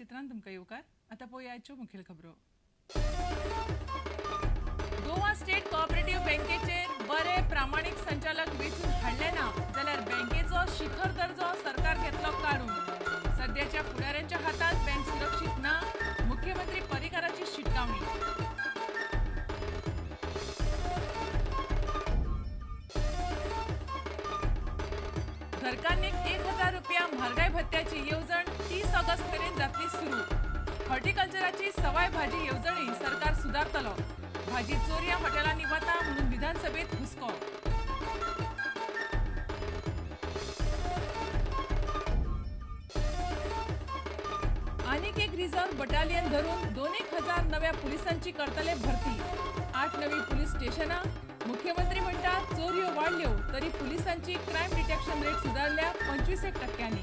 चित्रांत तुमकां येवकार. आतां पळोवया आयच्यो मुखेल खबरो. गोवा स्टेट कोऑपरेटिव्ह बँकेचेर बरे प्रामाणीक संचालक वेंचून हाडले ना जाल्यार बँकेचो शिखर दर्जो सरकार घेतलो काडून. सद्याच्या फुडाऱ्यांच्या हातांत बँक सुरक्षीत ना, मुख्यमंत्री पर्रीकाराची शिटकावणी. घरकान्नीक 1000 रुपया म्हारगाय भत्त्याची येवजण 30 ऑगस्ट मेरेन जातली सुरू. हॉर्टिकल्चराची सवाय भाजी येवजणी सरकार सुदारतलो. भाजी चोरया हॉटेलांनी वता म्हणून विधानसभेत हुस्को. आनीक एक रिझर्व्ह बटालियन धरून 2,000 नव्या पुलिसांची करतले भरती. 8 नवी पुलीस स्टेशनां. मुख्यमंत्री म्हणटा चोरयो वाडल्यो तरी पुलिसांची क्रायम डिटेक्शन रेट सुदारल्या 25%.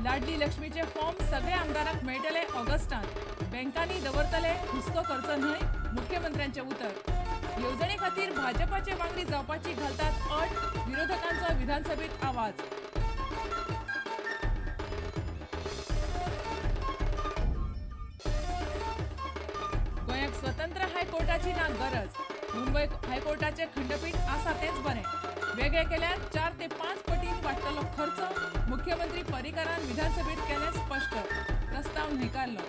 लाडली लक्ष्मीचे फॉर्म सगळ्या आमदारांक मेळटले ऑगस्टांत. बँकांनी दवरतले, हुस्को करचो न्हय, मुख्यमंत्र्यांचे उतर. येवजणे खातीर भाजपाचे वांगडी जावपाची घालतात अट, विरोधकांचो विधानसभेत आवाज. गोंयाक स्वतंत्र हायकोर्टाची ना गरज. मुंबय हायकोर्टाचे खंडपीठ आसा तेच बरें. वेगळे केल्यार 4 ते 5 पटीन वाडटलो खर्च, मुख्यमंत्री पर्रीकारान विधानसभेत केलें स्पश्ट. प्रस्ताव न्हयकारलो.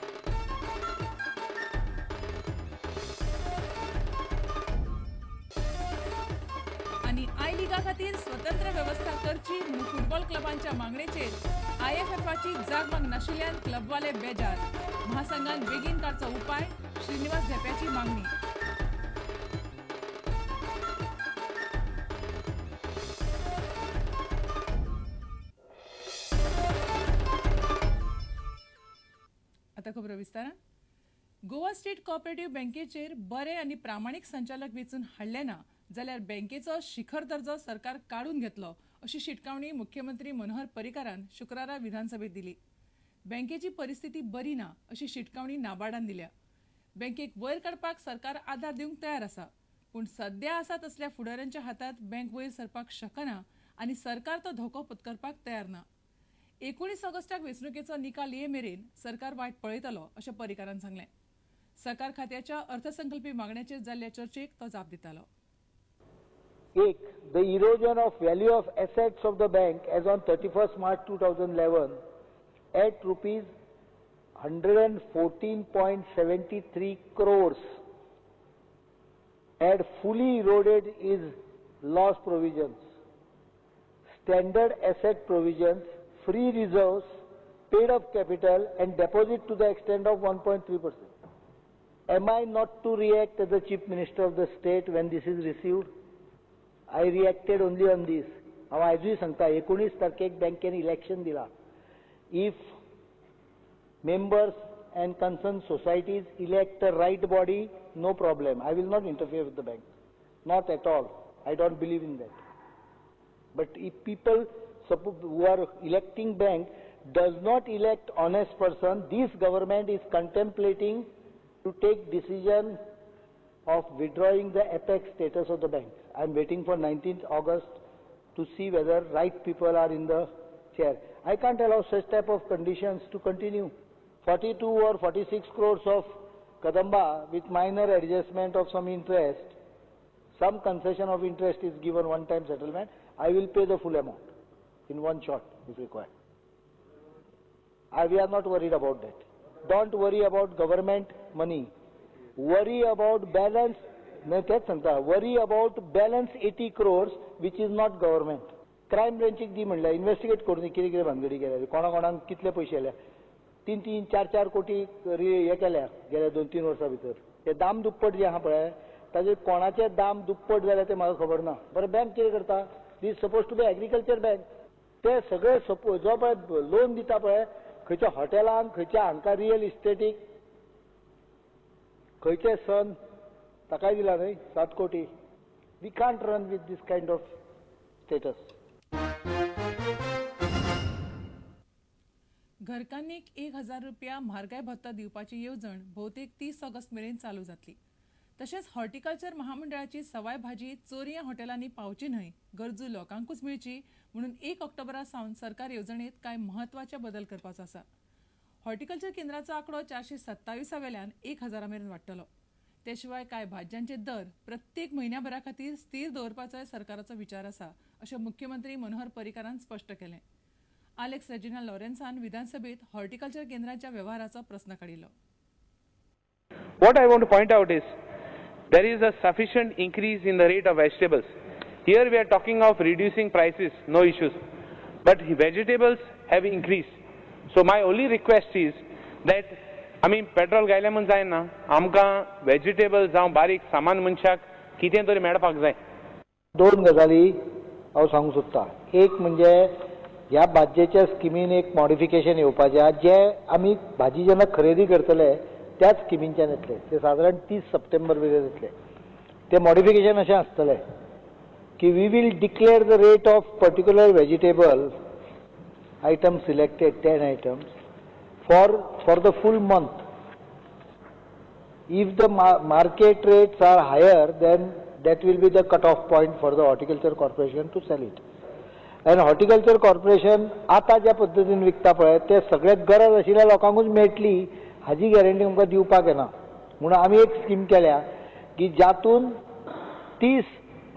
आनी I लिगा खातीर स्वतंत्र वेवस्था करची म्हणून फुटबॉल क्लबांच्या मागणेचेर आयएफएफाची जागमाग नाशिल्ल्यान क्लबवाले बेजार. महासंघान बेगीन काडचो उपाय, श्रीनिवास धेंप्याची मागणी. आता खबर विस्तारान. गोवा स्टेट कोऑपरेटिव्ह बँकेचेर बरे आनी प्रामाणीक संचालक वेंचून हाडले ना जाल्यार बँकेचो शिखर दर्जो सरकार काडून घेतलो अशी शिटकावणी मुख्यमंत्री मनोहर पर्रीकारान शुक्रारा विधानसभेत दिली. बँकेची परिस्थिती बरी ना अशी शिटकावणी नाबार्डान दिल्या. बँकेक वयर काडपाक सरकार आदार दिवंक तयार आसा, पूण सद्या आसा तसल्या फुडाऱ्यांच्या हातांत बँक वयर सरपाक शकना आनी सरकार तो धोको पत्करपाक तयार ना. 19 ऑगस्टाक वेंचणुकेचो निकाल ये मेरेन सरकार वाट पळयतलो अशें पर्रीकारान सांगलें. सरकार खात्याच्या अर्थसंकल्पी मागण्याचेर जाल्ल्या चर्चेक तो जाप दितालो. एक, the erosion of value of assets of the bank as on 31 March 2011 at rupees 114.73 crores had fully eroded its loss provisions, standard asset provisions, free reserves, paid up capital and deposit to the extent of 1.3%. Am I not to react as the Chief Minister of the state when this is received? I reacted only on this. हांव आयजूय सांगता, 19 तारखेक बँकेन election दिला. If members and concerned societies elect the right body, no problem. I will not interfere with the bank. Not at all. I don't believe in that. But if people who are electing bank does not elect honest person, this government is contemplating to take decision of withdrawing the apex status of the bank. I am waiting for 19th August to see whether right people are in the chair. I can't allow such type of conditions to continue. 42 or 46 crores of Kadamba with minor adjustment of some interest, some concession of interest is given one time settlement. I will pay the full amount in one shot if required. We are not worried about that. Don't worry about government money. Worry about balance, worry about balance 80 crores which is not government. Crime ब्रँचीक दी म्हणल्यार investigate करून कितें कितें भानगडी केल्या, कोणा कोणाक कितले पयशे आल्या, 3 3 4 4 कोटी हे केल्या गेल्या 2-3 वर्सां भितर. ते दाम दुप्पट जे आहा पळय ताजे कोणाचे दाम दुप्पट जाल्या ते म्हाका खबर ना. बरें, बँक कितें करता? This suppose to be agriculture bank. ते सगळे सपोज जो पळय लोन दिता पळय खंयच्या हॉटेलांक, खंयच्या हांकां रियल इस्टेटीक, खंयचे सन ताकाय दिला न्हय 7 कोटी. We can't run with this kind of status. घरकान्नीक 1000 रुपया म्हारगाय भत्ता दिवपाची येवजण भोवतेक 30 ऑगस्ट मेरेन चालू जातली. तशेंच हॉर्टिकल्चर महामंडळाची सवाय भाजी चोरयां हॉटेलांनी पावची न्हय, गरजू लोकांकूच मेळची म्हणून 1 ऑक्टोबरा सावन सरकार येवजणेत कांय म्हत्वाचे बदल करपाचो आसा. हॉर्टिकल्चर केंद्राचो आंकडो 427 वेल्यान 1000 मेरेन वाडटलो. ते शिवाय कांय भाज्यांचे दर प्रत्येक म्हयन्याभरा खातीर स्थीर दवरपाचोय सरकाराचो विचार आसा अशें मुख्यमंत्री मनोहर पर्रीकारान स्पश्ट केलें. आलेक्स रेजिना लॉरेन्सान विधानसभेत हॉर्टिकल्चर केंद्राच्या व्यवहाराचो प्रस्न काडिल्लो. What I want to point out is there is a sufficient increase in the rate of vegetables. Here we are talking of reducing prices, no issues. But vegetables have increased. So my only request is that आमी petrol घायलें म्हूण जायना, आमकां vegetable जावं बारीक सामान मनशाक कितें तरी मेळपाक जाय. दोन गजाली हांव सांगूंक सोदतां. एक म्हणजे ह्या भाजयेच्या स्किमीन एक मॉडिफिकेशन येवपाचें आहा, जें आमी भाजी जेन्ना खरेदी करतले त्याच स्किमींच्यान येतले, ते सादारण 30 सप्टेंबर मेरेन येतले. ते मॉडिफिकेशन अशें आसतलें की we will declare the rate of particular vegetable item selected 10 items for the full month. If the market rates are higher, then that will be the cut-off point for the Horticulture Corporation to sell it. And Horticulture Corporation आता ज्या पद्दतीन विकता पळय ते सगळे गरज आशिल्ल्या लोकांकूच मेळटली हाजी गॅरंटी आमकां दिवपाक येना. म्हणून आमी एक स्कीम केल्या की जातून 30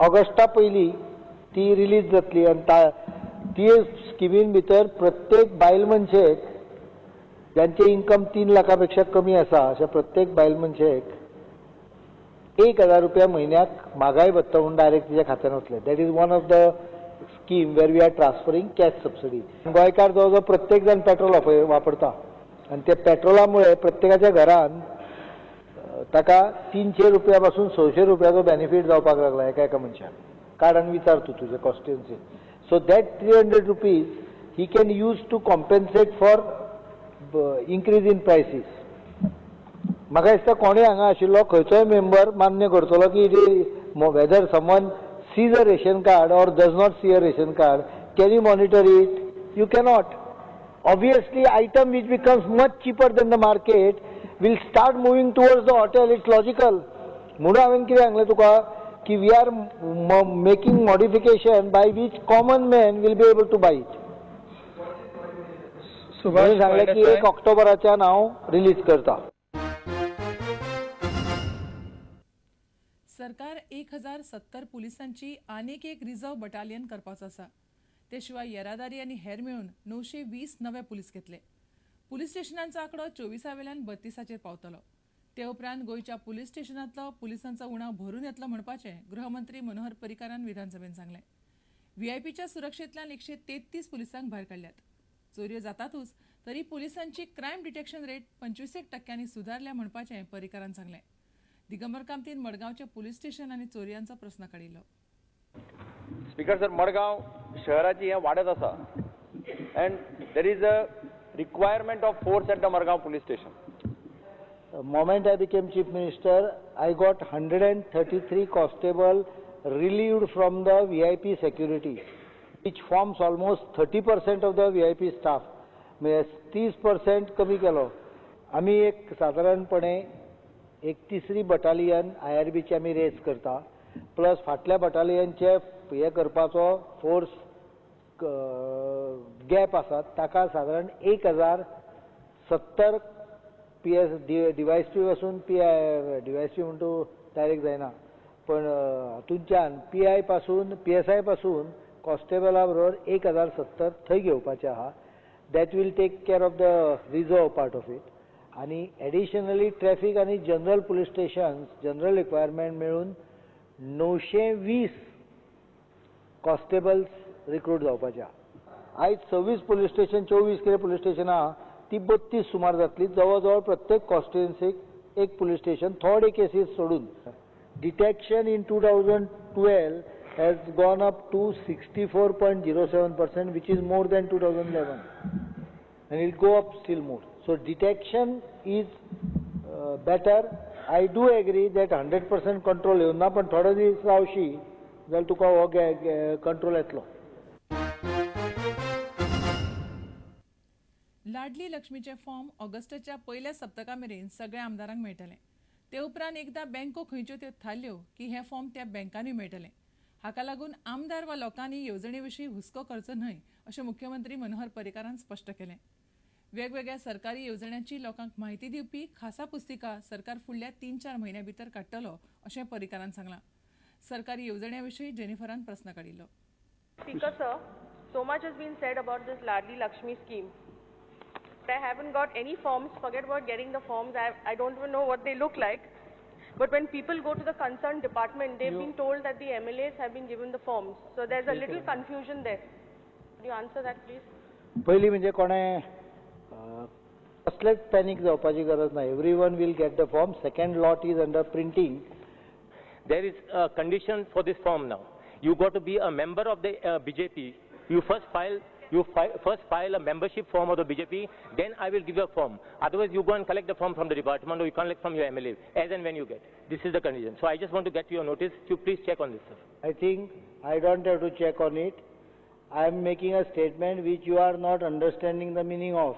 ऑगस्टा पयलीं ती रिलीज जातली आनी ती स्किमीन भितर प्रत्येक बायल मनशेक ज्यांचे इन्कम 3 लाखा पेक्षा कमी आसा अशा प्रत्येक बायल मनशेक 1000 रुपया म्हयन्याक म्हागाय भत्तो म्हणून डायरेक्ट तिच्या खात्यान वतले. That is one of the scheme where we are transferring cash subsidy. गोंयकार जवळ जवळ प्रत्येक जाण पेट्रोल वापरता आनी त्या पेट्रोला मुळे प्रत्येकाच्या घरान ताका 300 रुपया पासून 600 रुपयाचो बेनिफीट जावपाक लागला एका एका मनशाक. काड आनी विचार तूं तुजे constituency. So that 300 rupees he can use to compensate for increase in prices. म्हाका दिसता कोणूय हांगा आशिल्लो खंयचोय मेंबर मान्य करतलो की whether someone sees a ration card or does not see a ration card, can you monitor it? You cannot. Obviously item which becomes much cheaper than the market will start moving towards the hotel. It's logical. म्हणून हांवें कितें सांगलें तुका की we are making modification by which common man will be able to buy it. म्हणून सांगलें की 1 ऑक्टोबराच्यान हांव रिलीज करता. सरकार 1070 पुलिसांची आनीक एक रिझर्व बटालियन करपाचो आसा. ते शिवाय येरादारी आनी हेर मेळून 920 नवे पुलीस घेतले. पुलीस स्टेशनांचो आंकडो 24 वेल्यान 32चेर पावतलो. ते उपरांत गोंयच्या पुलीस स्टेशनांतलो पुलिसांचो उणाव भरून येतलो म्हणपाचें गृहमंत्री मनोहर पर्रीकारान विधानसभेन सांगलें. व्हीआयपीच्या सुरक्षेंतल्यान 133 पुलिसांक भायर काडल्यात. चोरयो जातातूच तरी पुलिसांची क्रायम डिटेक्शन रेट 25% सुदारल्या म्हणपाचें पर्रीकारान सांगलें. दिगंबर कामतीन मडगांवचे पुलीस स्टेशन आनी चोरयांचो प्रस्न काडिल्लो. स्पीकर सर, मडगांव शहराची हें वाडत आसा and there is a requirement of force at the Margao police station. Moment I became chief minister, I got 133 constable relieved from the VIP security, which forms almost 30% of the VIP staff. म्हणजे 30% कमी केलो. आमी एक सादारणपणे एक तिसरी battalion IRBची आमी rays करता, plus फाटल्या बटालियनचे हे करपाचो फोर्स गॅप आसा ताका सादारण 1070 PS DYSP पासून PI, DYSP म्हण तूं डायरेक्ट जायना पण हातूंतल्यान PI पासून PSI पासून कॉन्स्टेबला बरोबर 1070 थंय घेवपाचें आहा. That will take care of the reserve part of it. आनी एडिशनली ट्रॅफिक आनी general police station general requirement मेळून 920 कॉन्स्टेबल्स रिक्रूट जावपाचे आहा. आयज 26 पुलीस स्टेशन 24 कितें पुलीस स्टेशन आहा ती 32 सुमार जातली. जवळ जवळ प्रत्येक कॉन्स्टिट्युएन्सीक एक पुलीस स्टेशन, थोडे केसीस सोडून. Detection in 2012 has gone up to 64.07%, which is more than 2011, and it will go up still more. So detection is better. I do agree that 100% control येवना, पण थोडे दीस रावशी जाल्यार तुका हो कंट्रोल येतलो. लाडली लक्ष्मीचे फॉर्म ऑगस्टाच्या पयल्या सप्तका मेरेन सगळ्या आमदारांक मेळटले. ते उपरांत एकदां बँको खंयच्यो त्यो थारल्यो की हे फॉर्म त्या बँकांनी मेळटले. हाका लागून आमदार वा लोकांनी येवजणे विशीं हुस्को करचो न्हय अशें मुख्यमंत्री मनोहर पर्रीकारान स्पश्ट केलें. वेगवेगळ्या सरकारी येवजण्यांची लोकांक म्हायती दिवपी खासा पुस्तिका सरकार फुडल्या 3-4 म्हयन्यां भितर काडटलो अशें पर्रीकारान सांगलां. सरकारी येवजण्यां विशीं जेनिफरान प्रस्न काडिल्लो. Speaker sir, so much has been said about this Ladli Lakshmi scheme. But I haven't got any forms. Forget about getting the forms. I don't even know what they look like. But when people go to the concerned department, they've been told that the MLAs have been given the forms. So there's a little confusion there. Could you answer that, please? पयलीं म्हणजे कोणे कसलेच panic जावपाची गरज ना. Everyone will get the form. Second lot is under printing. There is a condition for this form now. You got to be a member of the BJP. You first file a membership form of the BJP, then I will give you a form. Otherwise, you go and collect the form from the department or you collect from your MLA, as and when you get. This is the condition. So I just want to get your notice. You please check on this, sir. I think I don't have to check on it. I am making a statement which you are not understanding the meaning of.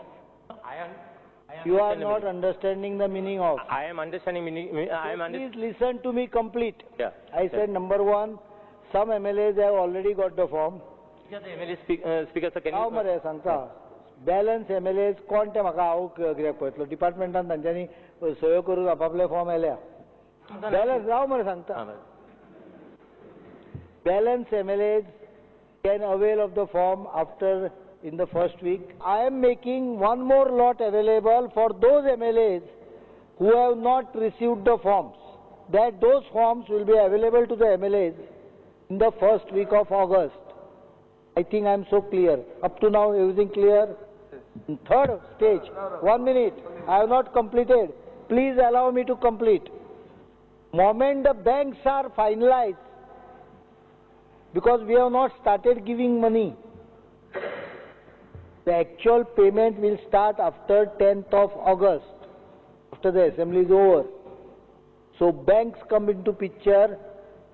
You are not understanding the meaning of. I am understanding meaning. I am. Please listen to me complete. Yeah. I said number one, some MLAs have already got the form. Speaker sir, can you? हांव मरे सांगता, balance MLAs कोण ते म्हाका हांव कित्याक पळयतलो. डिपार्टमेंटान तांच्यांनी सयो करून आपापले फॉर्म आयल्या. बॅलन्स राव मरे सांगता. Balance MLAs can avail of the form after in the first week. I am making one more lot available for those MLAs who have not received the forms. That those forms will be available to the MLAs in the first week of August. I think I am so clear. Up to now, everything clear? Third stage, 1 minute. I have not completed. Please allow me to complete. Moment the banks are finalized, because we have not started giving money. The actual payment will start after 10th of August, after the assembly is over. So banks come into picture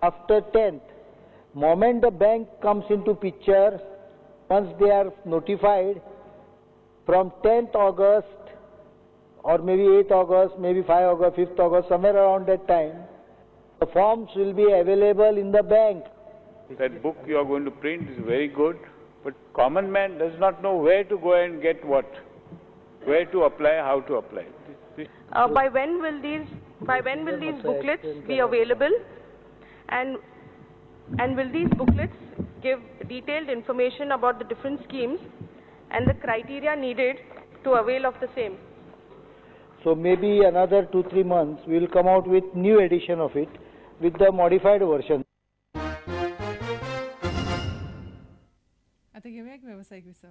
after 10th. Moment the bank comes into picture, once they are notified, from 10th August or maybe 8th August, maybe 5 August, 5th August, somewhere around that time, the forms will be available in the bank. That book you are going to print is very good, but common man does not know where to go and get what, where to apply, how to apply. By when will these booklets be available, and will these booklets give detailed information about the different schemes and the criteria needed to avail of the same? So maybe another 2-3 months we will come out with new edition of it with the modified version. आता घेऊया एक व्यावसायिक विसव.